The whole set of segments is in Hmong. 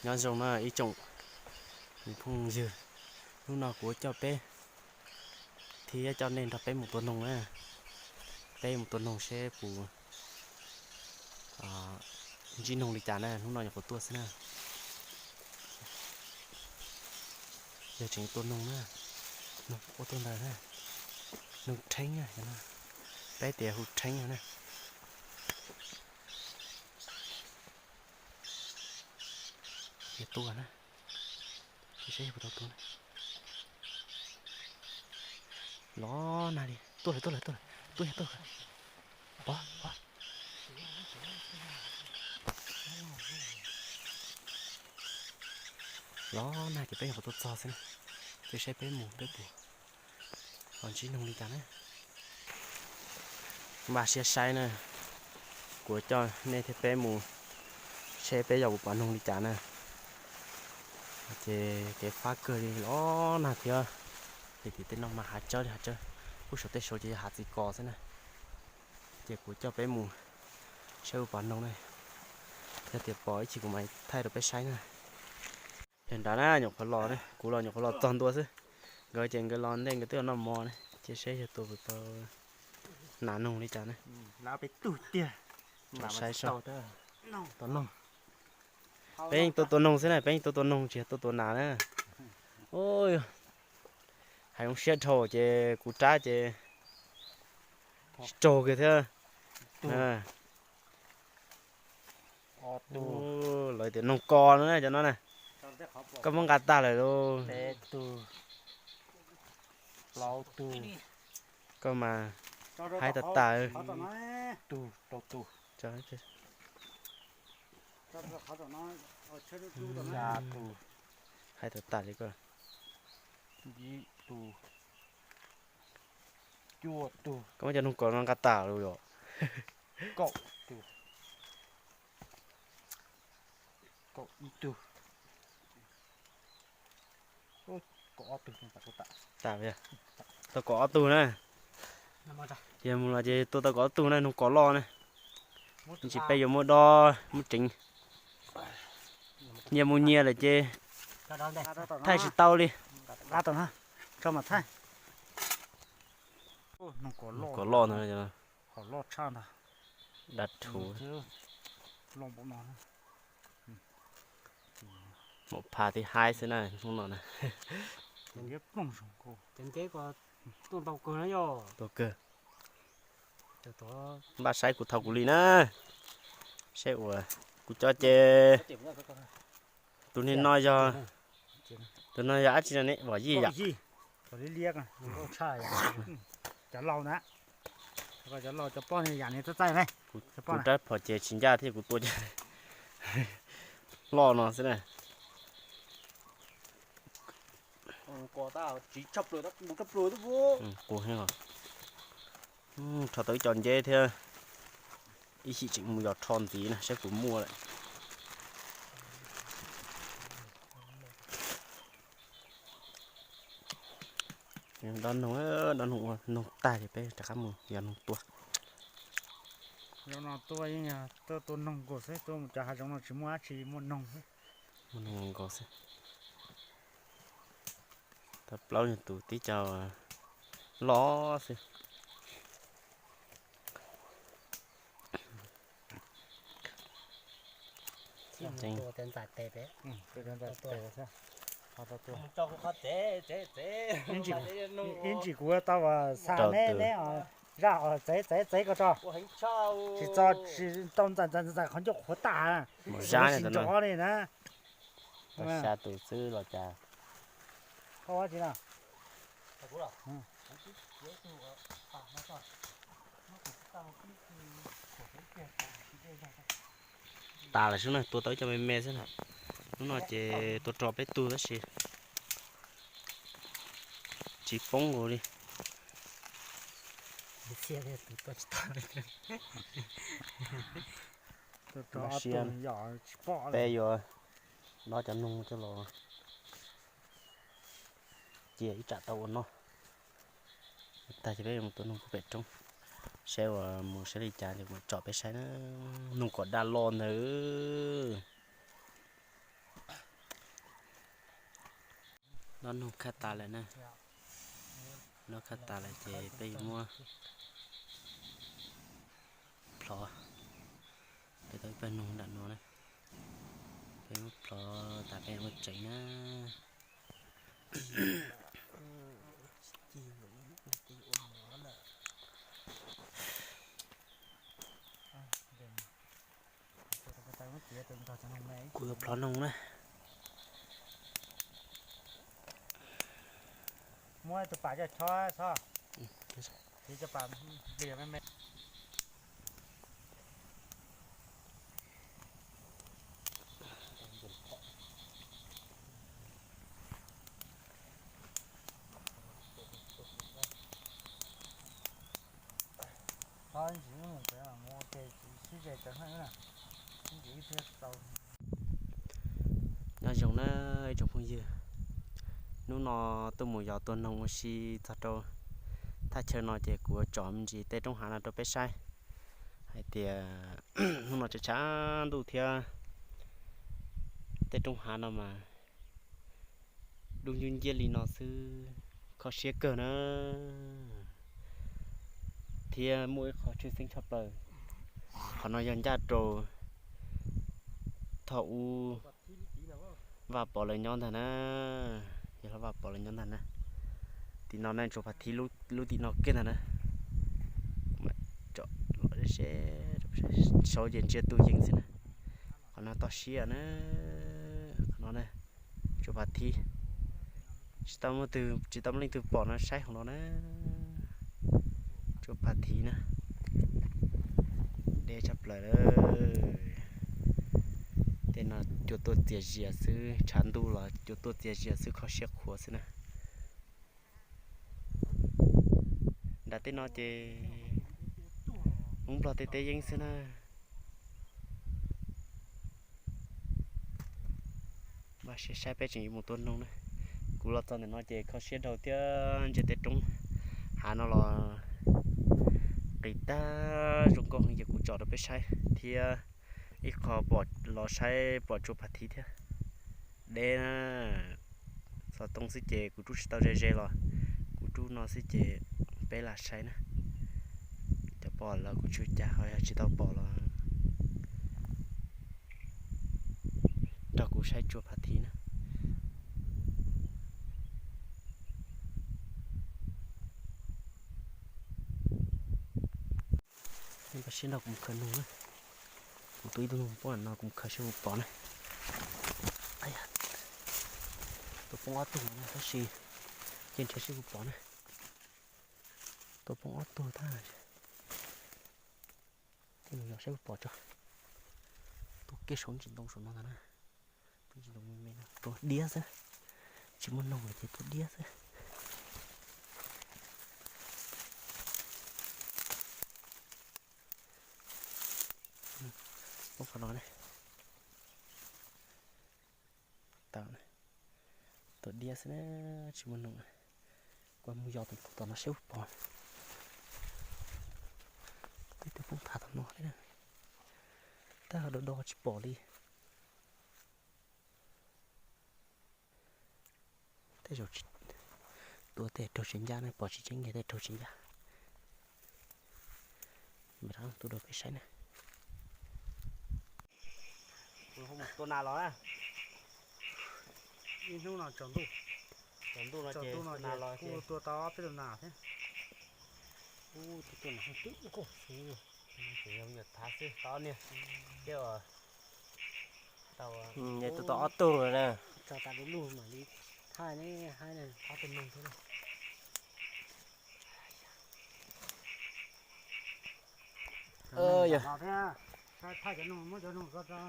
Nyob zoo na ib tsoom phooj ywg, hnub no kuv coj peb thiab coj nej nrog peb mus tua noog na. Peb mus tua noog seb puas ntsib noog li cas na, hnub no nyuam qhuav tuaj xwb na. Yog tseem tua noog na, noog ua tuaj ntawd na, noog rheeb na, peb tias hu rheeb na. Yog tua na, seb seb yog puas tau tua na. Los nag li, tuaj lawm, tuaj lawm, tuaj lawm, tuaj yog tuaj. Pov, pov. Los nag ces peb nyuam qhuav tuaj txog xwb na, peb saib peb mus peb puas ho ntsib noog li cas na. Npaj siab saib na, kuv coj nej thiab peb mus seb peb yog puas pom noog li cas na. Ces kev fab kawg li los nag thiab, ces tim tej no mas hav tsawb li hav tsawb, kuj saum tej saud ces yog hav txiv kos xwb na. Ces kuv coj peb mus saib puas pom noog na, yog tias pom ib chim kuv mam thaij rau peb saib na. Ces nrad na nyuam qhuav los, kuv los nyuam qhuav los txog ntua xwb, nkawd ces nkawd los ntej nkawd twb los noj mov ne, cia seb yog tua puas tau nas noog li cas na. Saib so. Peb yeej tuaj tua noog xwb na, peb yeej tuaj tua noog tsis yog tuaj tua nas na. Hais zoo siab dhau ces kuv rab ces tsis raug kiag thiab. Lawv tias noog kos no na cov no na, koj muab nqa tag lawm lauj. Koj mas haib tag tas. Haib tag tas li koj. Koj muab cov noog kos no nqa tas lawm yom. Tau kaum ob tug na. Ces mus los ces tua tau kaum ob tug na, noog kos loj na. Ntsis peb yuav muab dob muab tseev, nyias mus nyias lawm ces thaij tsis tau li. Kos loj no, dab rhuv. Maum pha tib haib xwb na hnub no na. Tua kawg. Npaj saib kuv thaum kuv li na. Saib uas kuv cov ces tus niag no yog, tus no yog dab tsi no ne, vom yij yom. Cov laus na, cov laus cov poj niag yam niag txaij txaij ne. Kuv rab phom ces tsis ncaj thiab kuv tua loj no xwb na. Qus heev os. Rho tau ib co nceb thiab, ib chim tseem mus yos rho ntxiv na saib puas muaj lawm. Dob noog, dob noog ua noog tag ces peb rov qab mus yos noog tua. Zaum no tuaj yeej yog tuaj tua noog nkaus xwb, tuaj mus cov hav zoov no tsis muaj dab tsi, muaj noog xwb. Muaj noog nkaus xwb. Tau plaub nyuag tus tib co loj xwb. Ib ntsis kuv tau xa neb, neb zaj os, txev txev txev ko tso. Tsis txo, tsis tau ntxais ntxais ntxais qhov ncauj qhuav tas. Mus zab tsis nrov li na. Xya tus xwb los cas. Tas lawm xwb na, tua tau ib co me me xwb na. Lub no ces tua rau peb tug tab sis tsis poob nkaus li. Peb yuav dob cov noog coj los cia ib tsam tau ua noj. Tag ces peb mus tua noog pem roob, saib uas mus saib li cas ces kuv tsom peb saib na. Noog kom daj loj ntawd. Noj noog khaj tas lawm na. Noj khaj tas lawm ces peb yuav muab plhov. Peb tau ib pawg noog nram no na. Peb muab plhov tas peb yuav muab tsev na. Kuv yuav plhov noog na. Muab tus pam coj chob tso. Tiv cov pam me me. Nyob zoo na ib tsoom phooj ywg, hnub no tuaj mus yos tua noog ua si txog rau thaj chaw no ces kuv yuav tsom me ntsis tej roob hav no rau peb saib hais tias hnub no tshav tshav ntuj thiab tej roob hav no mas dub nciab nciab li no xwb, kho siab kawg na. Thiab muaj ib qho tshwj xeeb tshaj plaws, qhov no yog ncaj rau thaum ub Vaj Pov lawv nyob ntag na, yog Vaj Pov lawv nyob ntag na. Tim no ne tsuas phav thiv lub tim no kiag ntag na. Saud ces ntsia tu yees xwb na. Qhov no toj siab na, qhov no na, tsuas phav thiv. Tsis tau muaj leej twg pom no saib hauv no na. Tsuas phav thiv na, deb tshaj plaws. Tej no cua tuaj txias zias xwb, tshav ntuj los cua tuaj txias zias xwb, kho siab qhuav xwb na. Nram tej no ces Hmoob Nplog tej teb yeeb xwb na. Npaj siab saib peb tseem yuav mus tua noog na. Kuv los txog ntawm no ces kho siab dhau thiab ntsia tej roob hav no los qis tag zoo nkauj heev ces kuv tsom rau peb saib thiab ib qho pom los saib pom tsuas phav thiv thiab. Deb na, xov tooj xwb ces kuv rub tsis tau ze ze los kuv rub no xwb ces peb lam saib na. Cov pom los kuv tsis ua cas, ho yog tsis tau pom los nrog kuv saib tsuas phav thiv na. Npaj siab nrog kuv mus khaws noog na. Kuv tua ib tug noog poob no kuv mus khaws seb puas pom na. Tua poob ob tug no tab sis cia nrhiav seb puas pom na. Tua poob ob tug tag. Mus yos seb puas pom tso. Tua kiag saum ntsis ntoo saum no ntag na. Tua ntsis ntoo me me no tua diab xwb. Tsis muaj noog lawm ces tua diab xwb. Poob qhov no ne. Tau, tua diab xwb na, tsis muaj noog. Kuv mus yos tom no seb puas pom. Tej twb poob thav tom no thiab na. Tab ho do do tsis pom li. Tej zaum tua tej raug tsis ncaj ne, pom tsis tseeb kiag tej raug tsis ncaj. Mam rov tuaj rau peb saib na. Tua nas los na. Ib hnub no tsaus ntuj, tsaus ntuj no ces kuj tua tau ob peb tug nas thiab. Ub, tus tuaj nas twb koj xwb, ces yog me nyuam thav xwb tau niag thiab. Tau, tua tau ob tug na. Tso tas du lug mam li thaij ne, haib ne, ob tug noog thiab. Yog thaij cov noog, muab cov noog tso,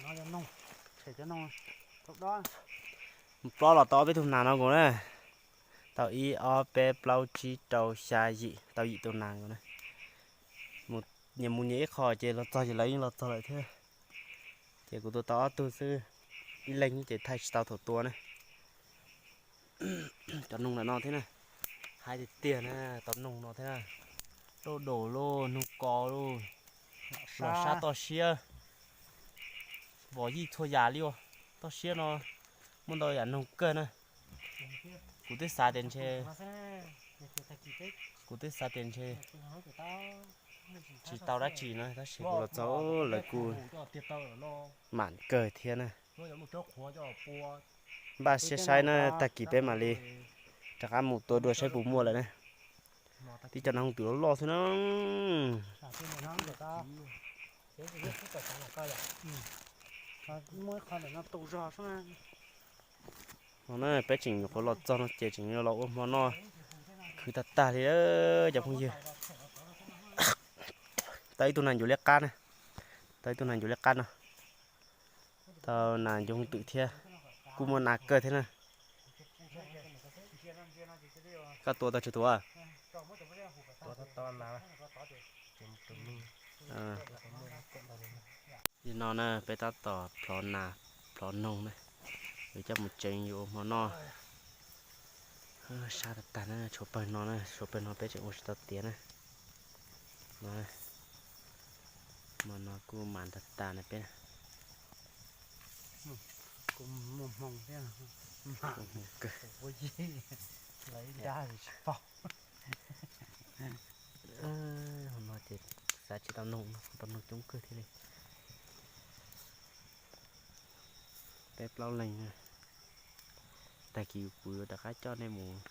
no yog noog, tshem cov noog, tau dob. Plob los tau ob peb tug nas no nkaus na. Tau ib ob peb plaub tsib rau xya yim, tau yim tus nas nkaus na. Nyias mus nyias ib qho ces los txog ces lawv yeej los txog lawm thiab. Ces kuv tua tau ob tug xwb, ib leeg ces thaij tsis tau thaum tua na. Cov noog ntawm no thiab na, haib tiag tiag na, tau noog no thiab na. Loj daus lauj, noog ko lauj, los sab toj siab, vos yij txhua yam li os. Toj siab no muaj ntau yam noog kawg na. Kuv twb xav tias ntshe, kuv twb xav tias ntshe tsis tau dab tsi no tab sis kuv los txog lawv kuj mam kawg thiab na. Npaj siab saib na, tag kis peb mam li rov qab mus tua dua saib puas muaj lawm na. Tib co nas hooj twm loj loj xwb na. No na peb tseem nyuam qhuav los txog no ces tseem los ua hmo noj khwv tag tag li cov phooj ywg. Tau ib tug nas ncuav liab qab na, tau ib tug nas ncuav liab qab no. Tau nas ncuav hooj twm thiab, kuj muaj nas kawg thiab na. Koj tua tau tsis tua? Nim no na peb tab tom plhov nas plhov noog na, yuav coj mus tsev yuav ua hmo noj. Sab tag tag na, tshuav pawg no na, tshuav pawg no peb tseem ua tsis tau tiav na. No, hmo no kuj mas tag tag na peb. Muaj hmoo thiab, mas kuv yig lawv ib nrab tsis paub. Hmo no ces xav tsis tau noog, tau noog coob kawg thiaj li. Peb plaub leeg, tag kis kuv yuav rov qab coj nej mus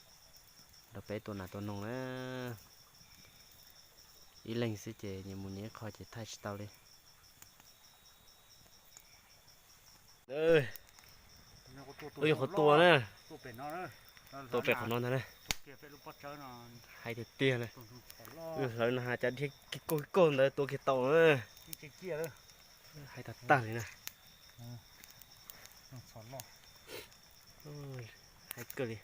nrog peb tua nas tua noog na. Ib leeg xwb ces nyias mus nyias ib qho ces thaij tsis tau li. Wb yuav qhuav tua na, tua pem qhov no ntag na. Hais tiag tiag na, wb hlawv no has cas dhia kig kog kig kog ntawd tua kiag tau na. Hais tag tag li na. Hais kawg li.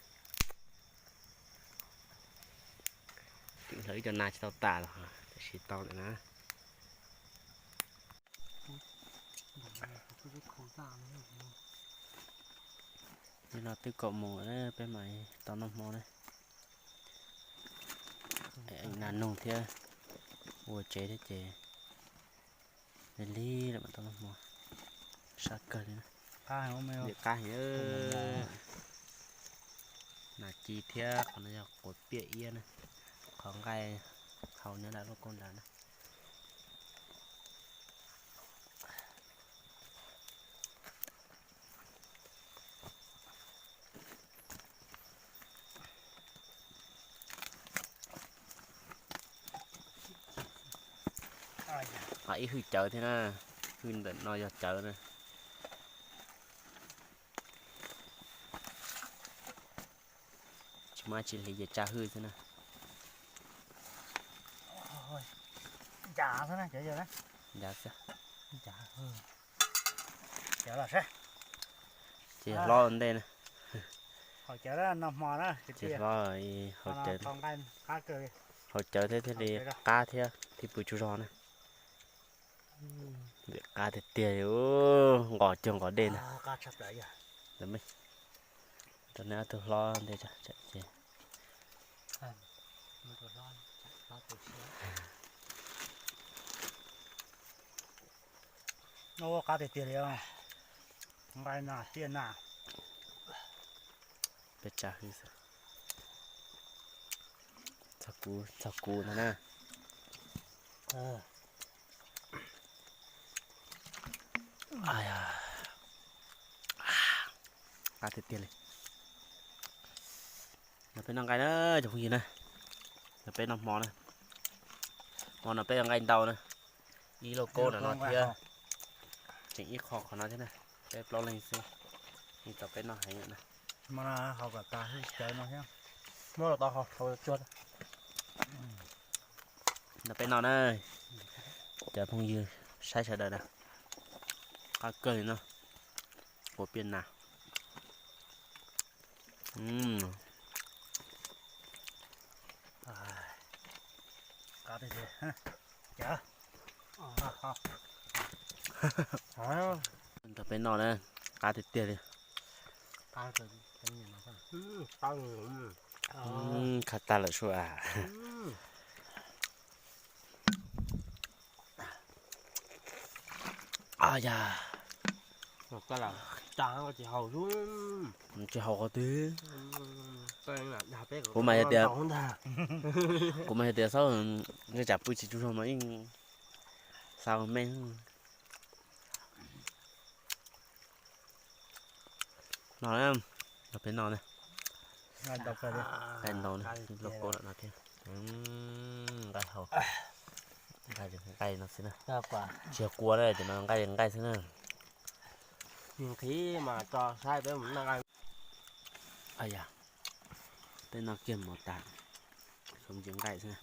Twb hlawv ib co nas tsis tau tas los tam sim tau lawm na. Nim no twb kaum moos lawm, peb mam tau noj hmo na. Nas noog thiab ua tsev thiab ces lig lig lawm mam tau noj hmo. Sab kawg li na. Qab heev. Nas ci thiab qhov no yog quav piaj iab na. Qhov nqaij hau nyob nram lub kauj nrad na. Ib hwj cawv thiab na, hwj ntawm no yog cawv na. Tsis muaj dab tsi hliv ces tsa hwj xwb na. Ncav xwb na, ncav xwb. Ces hlob ua ntej na. Ces hlob, haus cawv thiab thiaj li qab thiab thiaj pw tsaug zog na. Vim qab tiag tiag li, nqos cuag nqos dej ntag. Rau neb ob tug hlob ntej. Qab tiag tiag li, nqaij nas tiaj nas. Peb tsa hwj xwb. Txog kuv, txog kuv ntag na. Qab tiag tiag li. No peb noj nqaij na cov phooj ywg na. No peb noj hmo na. Hmo no peb noj nqaij ntau na. Ib lauj kaub no thiab, tseem ib qho qhov no thiab na. Peb plaub leeg xwb, yeej tau peb noj heev na. No peb noj na, cov phooj ywg saib sawv daws na. Qab kawg li no, quav piaj nas. Nrog peb noj na, qab tiag tiag li. Khab tag lawm sua. Tsis haus qhov twg. Kuv mas yog tias, kuv mas yog tias xaub ntshe tsam pw tsis tsaug zog mas yeej xa me no. Peb no na, nqaij ntau, loj kua lawm no thiab. Nqaij hau, nqaij no xwb na. Tsis yog kua na, cov no nqaij nqaij xwb na. Peb no kiag mov tas, zoo ntsis nqaij xwb na.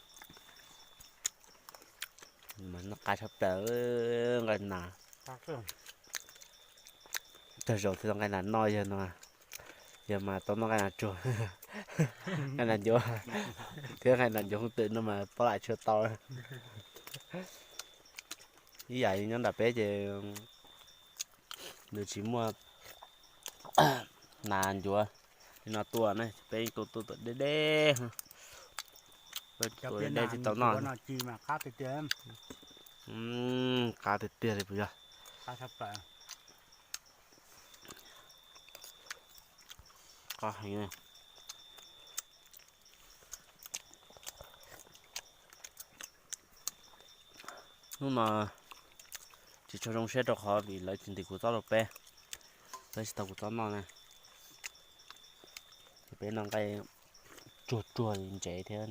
Mas noj qab tshaj plaws, nqaij nas. Tag zaum thiaj tau nqaij nas noj yog no, yog mas tau noj nqaij nas tsuag, nqaij nas ncuav thiab nqaij nas ncuav hooj twm no mas pob lam tshua tau. Ib yam li nyob nram peb ces nws tsis muaj nas ncuav li no tuaj ne, peb tua tuaj tuaj deb deb, peb tua deb deb thiaj tau noj. Qab tiag tiag li puas yog? Qab heev. Hnub no tsis tshua zoo siab rau qhov vim lawv tsis ntim kuv txob rau peb, lawv tsis tau kuv txob noj na. Ces peb noj nqaij tsuag tsuag li ntsev thiab,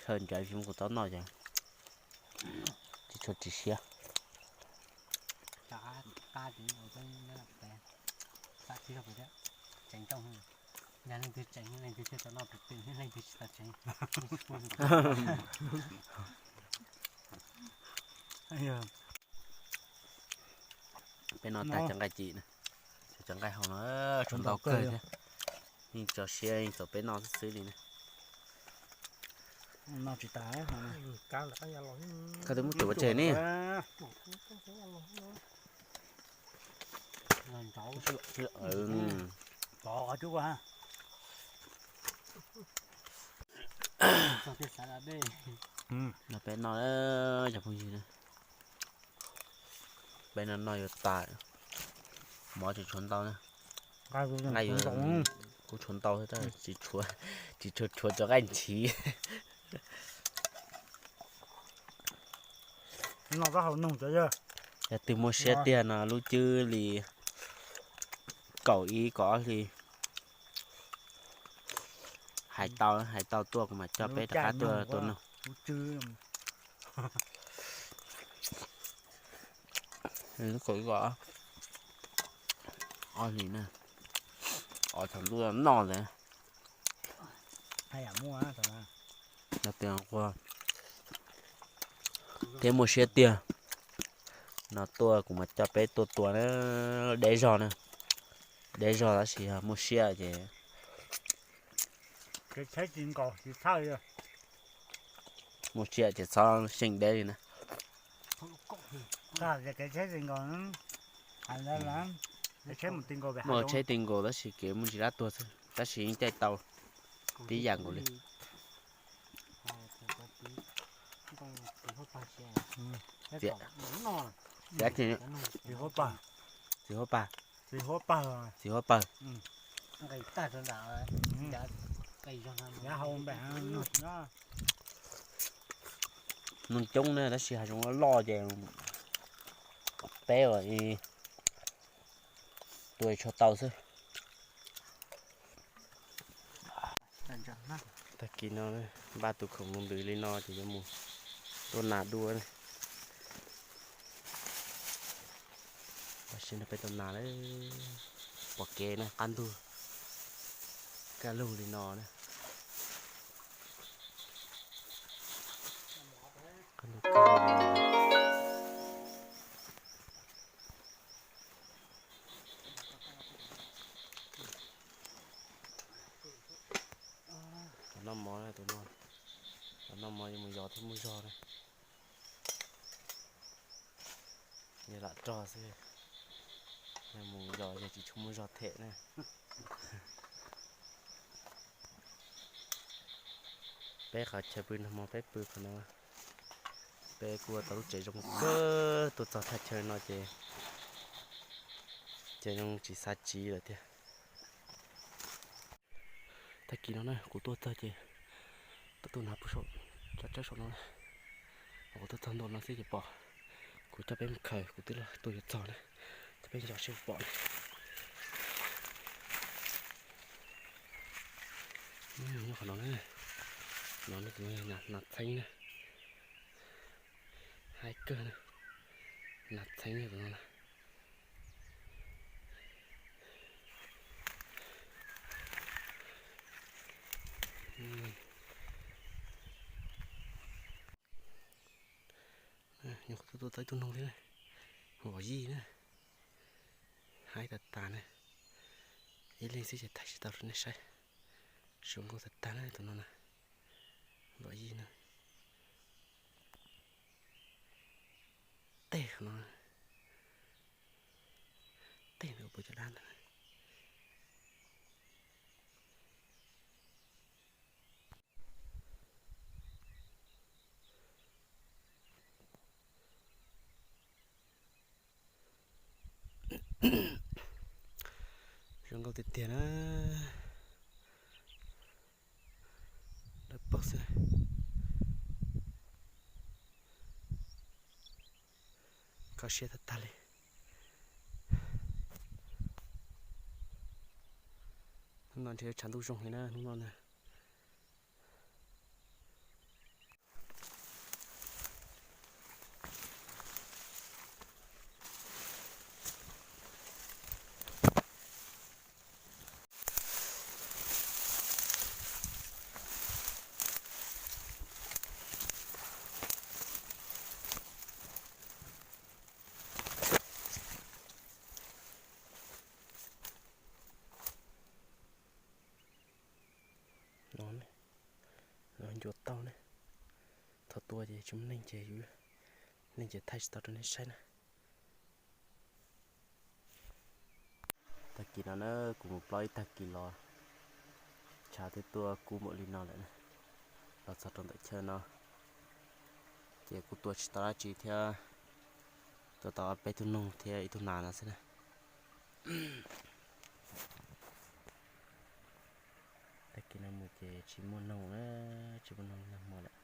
khaws ntsev tsis muaj kuv txob noj ces tsis tshua tsis siab. Peb noj tag cov nqaij ci na, cov nqaij hau no tshuav ntau kawg thiab. Yeej tso siab yeej txaus peb noj xwb xwb li na. Koj twb muab tsuav pov tseg ne. No peb noj, cov phooj ywg na, peb no noj yuav tas, mov tseem tshuav ntau na. Nqaij yuav, kuv tshuav ntau, tsis tshuav, tsis tshuav, tshuav cov nqaij nchiv. Yog twg muaj siab tiag no lub cwb li kaum ib kaum ob hlis, hais tau, hais tau tuaj kuv mam coj peb rov qab tuaj, tuaj noj. Kaum ib kaum ob hlis na, os thaum ntuj noj ntawd. Yog tias thiab muaj siab tiag no tuaj kuv mam coj peb tuaj tua na, deb zog na, deb zog tab sis yog muaj siab ces muaj siab ces txhob xyeej deb li na. Muaj tsheb ti nkaus tab sis kev muaj ntsis dab tuag xwb tab sis yeej caij tau tib yam nkaus li. Txiv huab pag, txiv huab pag, txiv huab pag. Noog coob na tab sis hav zoov loj ces peb ua tua tsis tau xwb. Tag kis no npaj tus khoom mus ntws li no ces yuav mus tua nas dua. Tam sim no peb tua nas lawm, pom kev na, qab ntug kaj lug li no na. Tus noj mov, tus noj mov yuav mus yos thiab muaj zog na. Yog lam rog xwb, yog mus yos yog tsis tshua muaj zog them na. Peb qhov chaw pw nag hmo peb pw qhov no, peb kuj ua tau lub tsev zoo kawg, tuaj txog thaj chaw no ces ces zoo tsis xav tsiv lawm thiab. Tag kis no na kuv tuaj txog ces tuaj tuaj hnav puag saum cov tsawb saum no na. Kuv tuaj txog ntua no xwb ces pom, kuv coj peb mus khaws, kuv twb los tuaj yuav txog na, coj peb yos seb puas pom na. Nyob qhov no na, no na tus no yog nas txheeb na, haib kawg na, nas txheeb tus no na. Nyuam qhuav tuaj tau ib tug noog thiab, vom yij na, haib tas tas na, ib leeg xwb ces thaij tsis tau rau nej saib, zoo nkauj tas tas na tus no na, vom yij na. Tej qhov no, tej no puas cov dab ntawd. Zoo nkauj tiag tiag na. Lawv paug xwb. Kho siab tag tag li. Hnub no ntshe tshav ntuj zoo heev na hnub no na. No, no ncua tau ne. Thaum tua ces tsis muaj neeg ces yus, neeg ces thaij tsis tau rau nej saib na. Tag kis no na kuv mus plob ib tag kis los tshav twb tuaj kub npaum li no lawm na. Los txog rau ntawm chaw no ces kuj tua tsis tau dab tsi thiab, tua tau peb tug noog thiab ib tug nas no xwb na. Tag kis no mus ces tsis muaj noog na, tsis muaj noog nag hmo lawm.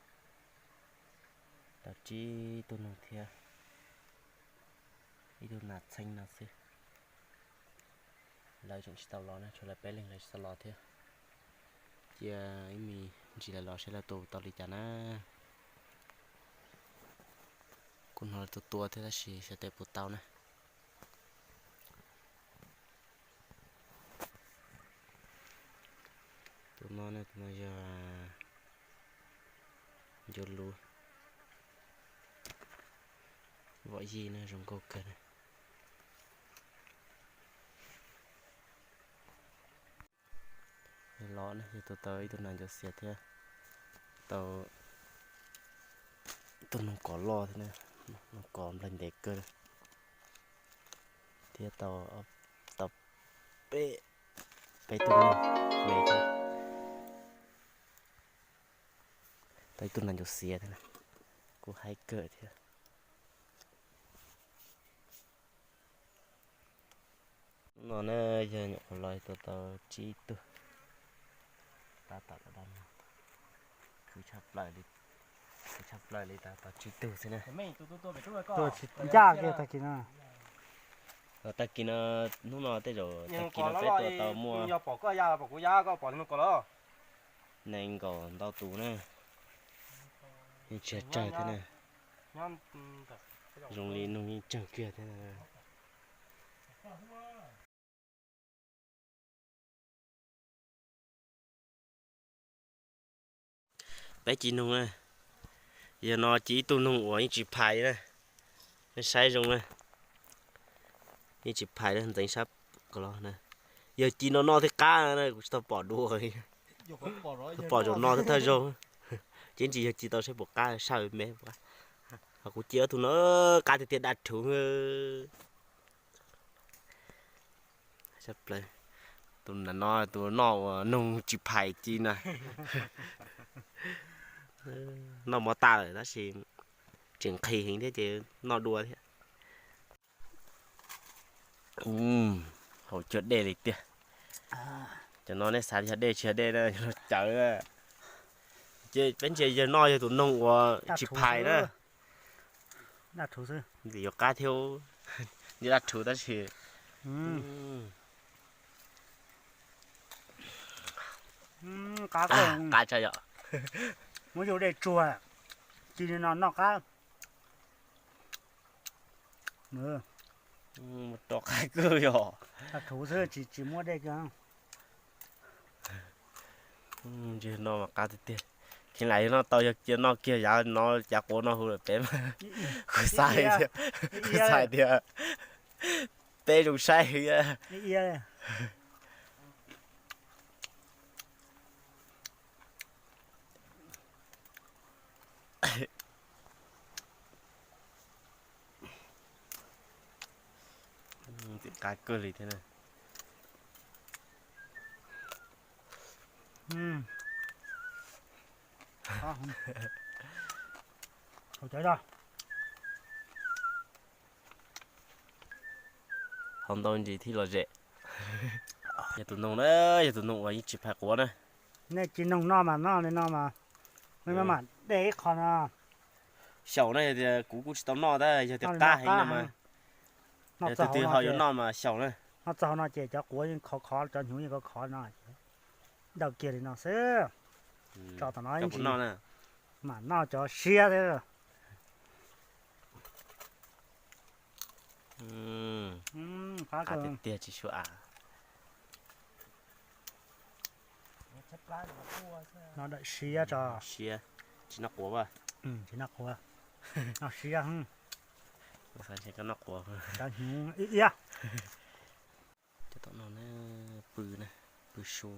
Tau tsib tug noog thiab ib tug nas txheeb no xwb. Lawv tseem tsis tau los na, tshuav lawv peb leeg lawv tsis tau los thiab. Cia ib me ntsis lawv los seb lawv tua tau li cas na. Kuv hnov lawv tua tua thiab tab sis xyov tes puas tau na. Tus no ne, tus no yog ncuav luv, vom yij na, zoo nkauj kawg na. Los na yog tua tau ib tug nas ncuav xiav thiab tau tus noog kov loj thiab na, noog kov nplaig ntev kawg thiab tau, tau peb, peb tug noog me thiab. Tau ib tug nas ncuav xiav thiab na, kuj haib kawg thiab. Hnub no na yog nyuam qhuav los tua tau tsib tug. Tab tom dab no khwv tshaj plaws li, khwv tshaj plaws li, tab tom tsib tug xwb na. Tua tsis ncaj kiag tag kis no. Tag kis no, hnub no tej zaum tag kis no peb tua tau muaj, nees nkaum ntau tus na. Yeej tsis tsawg thiab na. Zoo li noog yeej tsawg kiag thiab. Peb ci noog na, yog no ci ib tug noog uas yeej tsis phais na, nej saib zoo na, yeej tsis phais na, ntxeev sab ko los na. Yog ci no noj thiaj qab na, kuv tsis tau pom dua, tau pom zaum no thiaj thawj zaug. Ces ntsis yog ci tau saib puas qab, sab me puas qab. Ho kuv ci ob tug no qab tiag tiag, daj rhuv. Tus no, tus noj uas noog tsis phais ci na, noj mov tas lawm tab sis tseem nqhis heev thiab ces noj dua thiab. Haus cuag dej li tiag. Cov no nej xav yog dej tsis yog dej na, yog cawv. Ces peb ntsia yawg noj yog tus noog uas tsis phais na. Vim yuav qab thiab, nws daj rhuv tab sis qab tshaj yom. Muab yus dej tsuag, ci li no noj qab. Rau qab kawg yom. Tsis muab dej kiag. Ntsej no mas qab tiag tiag. Kheev lam yog noj tau, yog cia noj kiag yav no, cav quav no hu lawm peb mas kuv xav tias, kuv xav tias peb zoo saib. Txim qab kawg li thiab na. Hau ntau ntsis thiaj lom zem. Yog tus noog na, yog tus noog uas yeej tsis phais quav na. Nej tsis noog noj mas noj li no mas, maj mam dej ib qho no. Xyaum na, yog tias kuv kuj tsis tau noj tab, yog tias qab heev no mas, yog tus twg ho yuav noj mas xyaum na. Noj txog hauv no ces cov quav yeej khov khov, cov hnyuv yeej khov khov no, daw kiag li no xwb. Tso tom no ib ntsis, mam noj cov siab thiab. Qab tiag tiag tsis sua av. No daim siab tso. Siab, tsis noj quav as. Tsis noj quav, noj siab. Noj quav, cov hnyuv ib iab. Cov tom no na, pw na, pw su,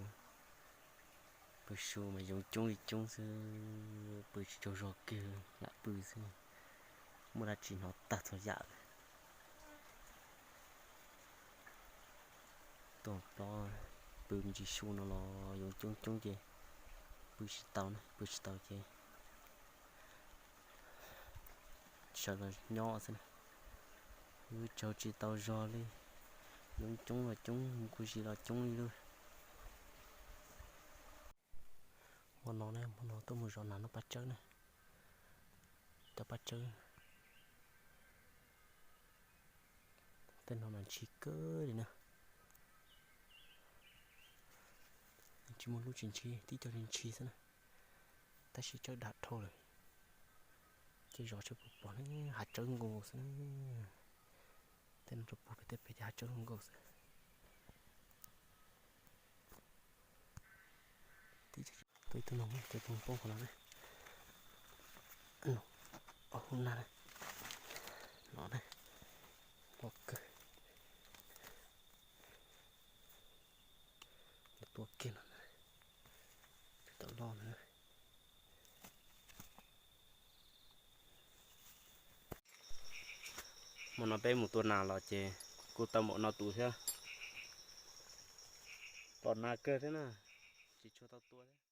pw su mas yoov coob li coob xwb, pw tsis tsaug zog kiag lam pw xwb. Muaj dab tsi hnov tag txhua yam li. Tuaj plob pw me ntsis su no los yoov coob coob ces pw tsis tau na, pw tsis tau ces sawv los nyob xwb na. Wb tsaug tsis tau zog li, yoov coob los coob, mus kuv zis los coob li lawm. Hmo no, hmo no tuaj mus zov nas noj paj tsawb na. Cov paj tsawb tej no mas ntshis kawg li na. Tsis muaj lub tsis ntshis, tib co ntshis xwb na. Tab sis tsawb dav dhau lawm. Ces zov tsawb puag pom ne, hav tsawb nkaus xwb. Tej no rau puag pem tej pem ces hav tsawb nkaus xwb. Tuaj ib tug noog, tus noog poob qhov no na. Hauv na, no na, loj kawg. Tua kiag no na, tus tom loj na. Hmo no peb mus tua nas los ces kuj tau npaum no tus thiab. Pom nas kawg thiab na, tsis tshua tau tua thiab.